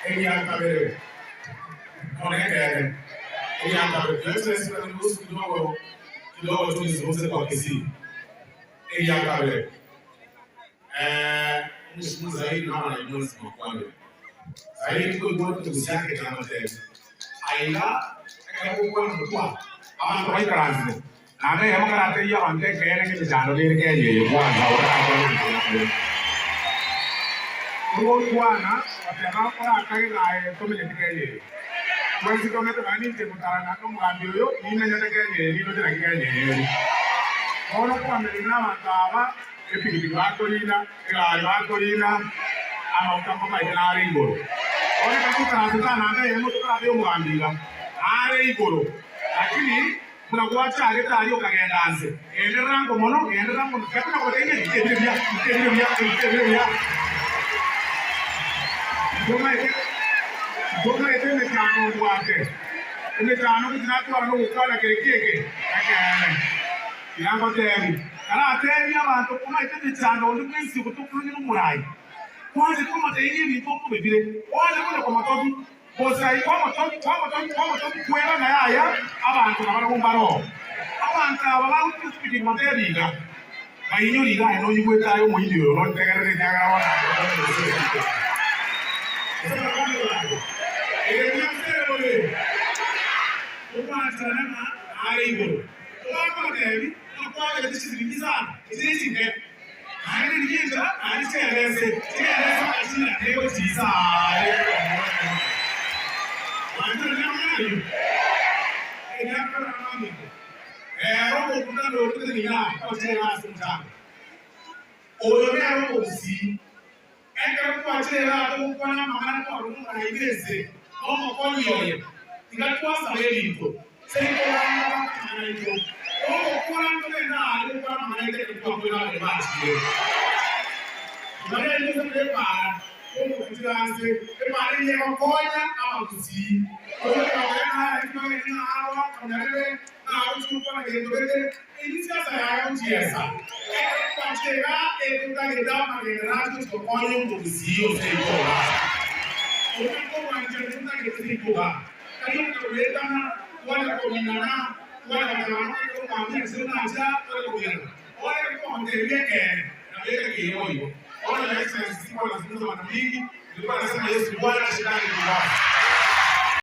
Egia kabere, bono ekeene, egia kabere, Your Excellency unaniruhusu kidogo kidogo tu nizungumze kwa Kisii. Egia kabere, eh, Mheshimiwa Zaidi naona nainua makwanire. Zaidi nkoigwa ekegusii ake kiamotebi, Aiga ekero gokwana motwe abanto baikaransire, naende eyemo karatebie abanto ekeene ng'a emechando nere Kenya eye kwanza otarakwana egento gia kabere. Togokwana goteba orakage ng'a aye tomenyeti Kenya eye. Twensi tomete nonya ninche ngotarana nomogambi oyo nimenyete Kenya eye nindoche naki Kenya eye ere. Bono kwamenyire nabanto aba epigipigi bakorina, egari bakorina, amaguta nkomaete nare igoro. Bono ekero toikaransete aa namba eyemo tokarabee omogambi iga, nare igoro. Lakini buna gwachagete aria okagenda nse, genderera ango mono, genderera ango mono, tiga konya kobatebia ng'a ebinto ebire buya, ebinto ebire buya, ebinto ebire buya. Ntomaete, ntomaete emechando mbwate, emechando gochi natwara nogokwana kere kieke, ekeene. Tiga ngoteebie, karateebie abanto omaete emechando onde bwensi ogotokonya nomorai, kwancha komoteebia ebinto okobe bire, kwancha konya komotogi, bosa kwamotogi, kwamotogi, kwamotogi, kweba ng'a yaya, abanto nabarabwo mbaroo. Abanto aba bagotiga chipigipigi bateebie iga, Bainyore iga aye noigwete aye omoindi oyo nontegerere ekiagera bono aye okonya gose rituko eri. Gose bakwane bwango, Ere biasere bobe, omwancherane ng'a are igoro. Tobakobatebi ng'a kwagete chisiringi isano, echi nechinke, naende rigia enchera naende chikerese, chikerese bagachira negochiisa aare Mwancherane amang'ana ayio? Ekiagera nabaminto, ere omokutano oria totenenire aa, tochire ase omochando. Oyo nere omogusii. Ekero twachire igaa togokwana amang'ana twarora omorai bw'ense na omokonyi oye, tiga twasaba ebinto seito bande bake amang'ana aito. Togokora ntogende aare gokora amang'ana aito ekero twakorire abare bachire. Tibareti gose epaara y'omogochira ase epaara eyio egokonya abagusii. Togoika kogenda aare tibagende ng'a aro akonyarebe ng'a agochia gokwana gento gete. Eyio siasa yaye gochiesa. Ekero twachire igaa etotagete amagenderero ache gochia gokonya omogusii ose ikoga. Omanyete obwanchani totagete seito igaa. Tari okonya goetana, twanya kominana, twanya goteba nonya omogambi achire nacha twanya kominana. Bono ekero twamotebia ekeene, nabo etakeire boigo. Bono Your Excellency sikuwa nazungumza mambo mingi, nilikuwa nasema Yesu ni Bwana, shetani ni mwovu.